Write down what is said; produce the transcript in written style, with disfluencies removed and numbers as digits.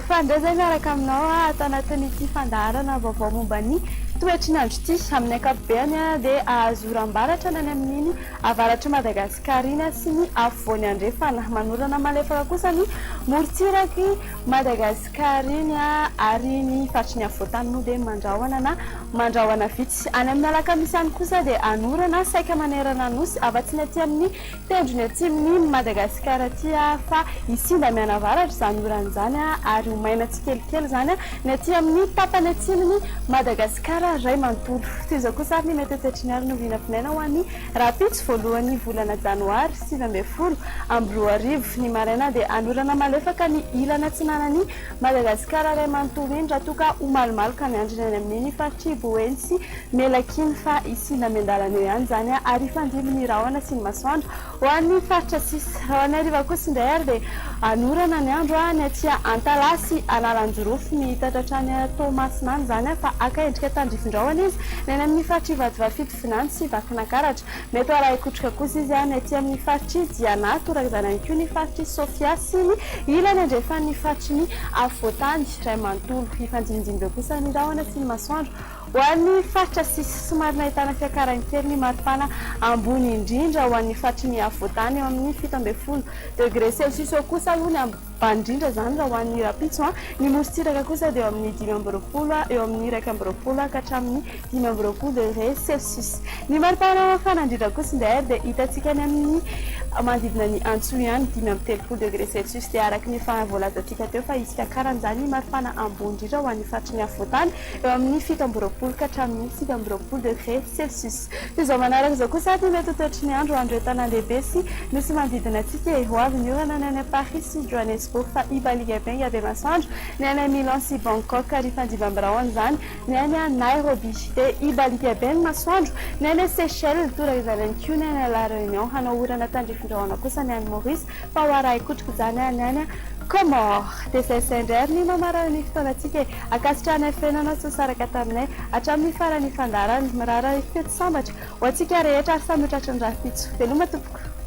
Fandray izay miaraka aminao ato anatin'ity fandaharana vaovao momba ny toetry ny andro ity. Amin'ny ankapobeny dia ahazo oram-baratra ny any amin'iny avaratr'i Madagasikara iny sy ny afovoany andrefana. Manorana malefaka kosa ny morontsirak'i Madagasikara iny ary ny faritry ny afovoantany moa dia mandrahona na mandrahona vitsy. Any amin'ny alakamisy any kosa dia hanorana saika manerana ny Nosy afa-tsy ny aty amin'ny Tendrony atsimon'i Madagasikara aty fa hisinda mianavaratra izany orana izany ary ho maina tsikelikely izany ny aty amin'ny tapany atsimon'i Madagasikara iray manontolo. Toy izao kosa ary ny mety ho toetry ny alina ho vinavinaina ho an'ny rahampitso voalohan'ny volana janoary 2019. Ny maraina dia hanorana malefaka ny ilany atsinanan'i Madagasikara iray manontolo iny raha toa ka ho malomaloka ny androny any amin'iny faritr'i Boeny sy Melaky iny fa hisinda miandalana eo ihany izany ary hifandimby ny rahona sy ny masoandro ho an'ny faritra sisa. Raha ho an'ny hariva kosa indray ary dia hanorana ny andro ny aty Antalaha sy Analanjirofo mihitatra hatrany Toamasina any izany fa haka endrika tandrifin-drahona izy ny any amin'ny faritr'i Vatovavy Fitovinany sy Vakinankaratra. Mety ho arahin-kotroka kosa izy any aty amin'ny faritr'i Diana, toraka izany ihany koa ny faritr'i Sofia sy ny ilany andrefan'ny faritry ny afovoantany iray manontolo. Hifandimbindimby eo kosa ny rahona sy ny masoandro ho an'ny faritra sisa. Somary nahitana fiakarany kely ny maripana ambony indrindra ho an'ny faritry ny afovoantany eo amin'ny 17 degré celsius eo kosa aloha ny ambany indrindra izany raha ho an'ny rahampitso. Ny morontsiraka kosa dia eo amin'ny 25 eo amin'ny 21 ka hatramin'ny 25 degré celsius. Ny maripana mafana indrindra kosa indray ary dia hitantsika any amin'ny manodidina ny Antsohihy any, 35 degré celsius. Dia araka ny efa voalazantsika teo fa hisy fiakarana izany ny maripana ambony indrindra ho an'ny faritry ny afovoantany, eo amin'ny 27 ka hatramin'ny 29 degré celsius. Toy izao manaraka izao kosa ary ny mety ho toetry ny andro ho an'ireo tanàn-dehibe sy nosy manodidina antsika e. Ho avy ny orana ny any Paris sy Johannesburg fa hibaliaka be be masoandro ny any Milan sy Bangkok ary hifandimby amin'ny rahona izany Ny any Nairobi, dia hibaliaka be ny masoandro. Ny any Seychelles, toraka izany ihany koa ny any La Réunion. Hanao orana tandrifin-drahona kosa ny any Maurice, fa ho arahin-kotroka izany ny any Comores. Dia izay izay indray ary ny mamarana ny fotoanantsika e! Ankasitrahanay feno anao tsy nisaraka taminay hatramin'ny faran'ny fandaharana. Mirary fety sambatra ho antsika rehetra ary samy ho tratry ny rahampitso. Veloma tompoko!